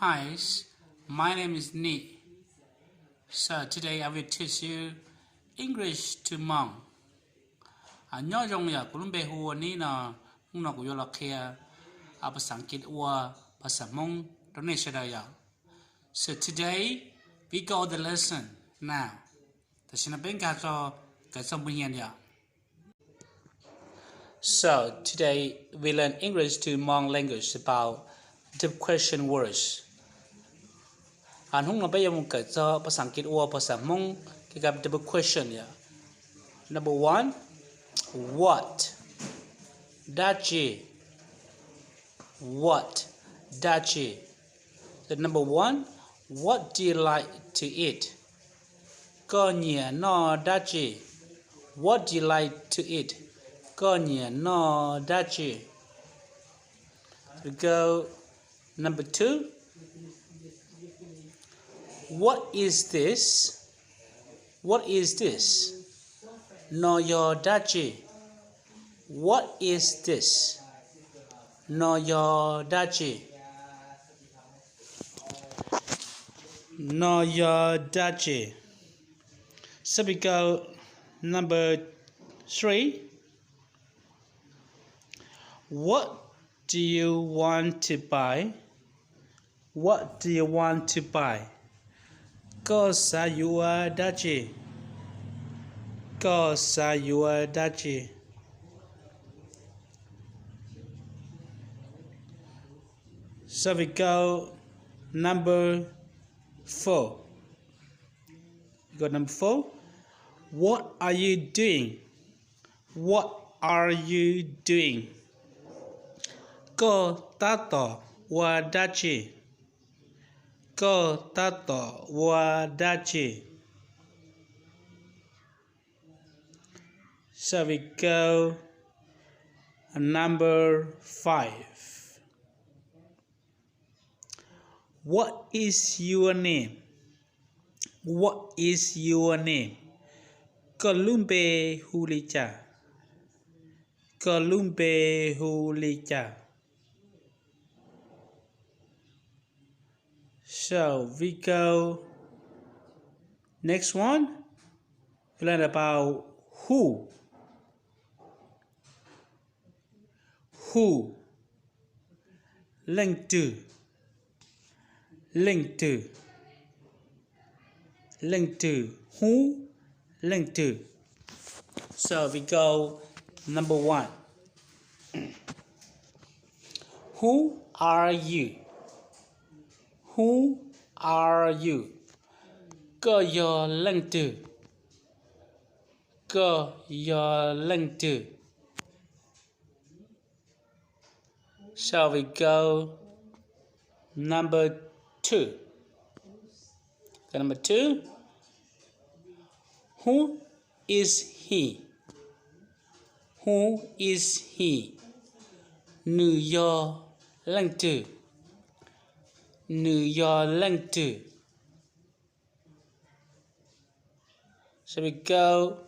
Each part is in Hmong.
Hi, my name is Ni. So today I will teach you English to Hmong. Nyob zoo, yog kuv lub npe hu ua Ni no, hnub no kuv yuav los qhia phas xas Kiv ua phas xas Hmoob rau nej sawv daws yom. So today we go the lesson now. Tam sim no peb nkag rau kawm txog npu nyiaj yom. So today we learn English to Hmong language about the question words. Hnub no peb yuav mus kawm txog phas xas Kiv ua phas xas Hmoob kiv kab the question yom. Number one, what, dab tsi. What, dab tsi. The number one, what do you like to eat? Koj nyiam noj dab tsi? What do you like to eat? Koj nyiam noj dab tsi? We go number two. What is this? What is this? No yog dab tsi? What is this? No yog dab tsi? No yog dab tsi? So we go number three. What do you want to buy? What do you want to buy? Koj xav yuav dab tsi? Koj xav yuav dab tsi? So we go number four. We go number four. What are you doing? What are you doing? Koj tab tom ua dab tsi? Koj tab tom ua dab tsi? So we go number five. What is your name? What is your name? Koj lub npe hu li cas? Koj lub npe hu li cas? So we go next one. We learn about who. Who. Leej twg. Leej twg. Leej twg. Who. Leej twg. So we go number one. Who are you? Who are you? Koj yog leej twg? Koj yog leej twg? So we go number two. Go number two. Who is he? Who is he? Nws yog leej twg? Nws yog leej twg? So we go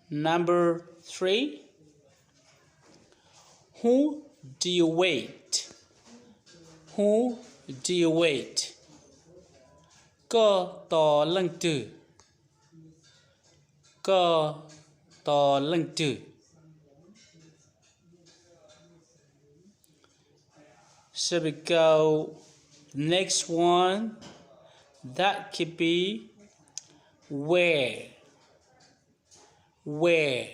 number three. Who do you wait? Who do you wait? Koj tos leej twg? Koj tos leej twg? So we go the next one. That could be where. Where.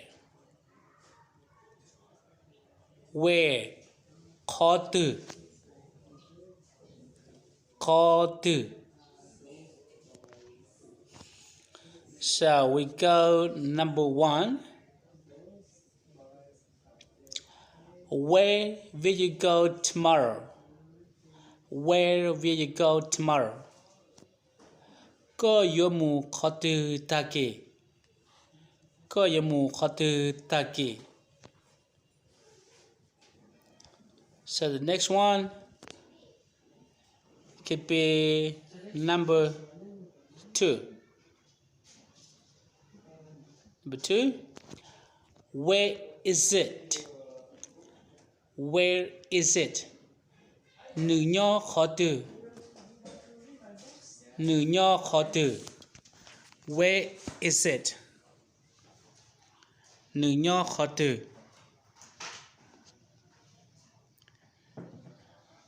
Where. Qhov twg? Qhov twg? So we go number one. Where will you go tomorrow? Where will you go tomorrow? Koj yuav mus qhov twg tag kis? Koj yuav mus qhov twg tag kis? So the next one could be number two. Number two, where is it? Where is it? Nws nyob qhov twg? Nws nyob qhov twg? Where is it? Nws nyob qhov twg?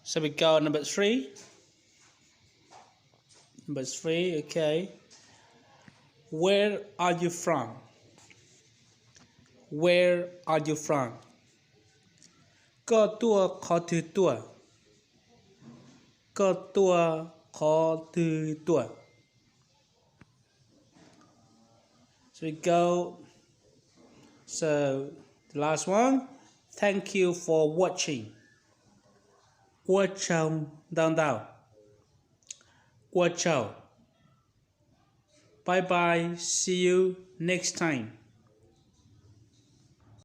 So we go number three. Number three, okay. Where are you from? Where are you from? Koj tuaj qhov twg tuaj? Koj tuaj qhov twg tuaj? So we go. So the last one. Thank you for watching. Ua tsaug ntau ntau. Ua tsaug. Bye bye. See you next time.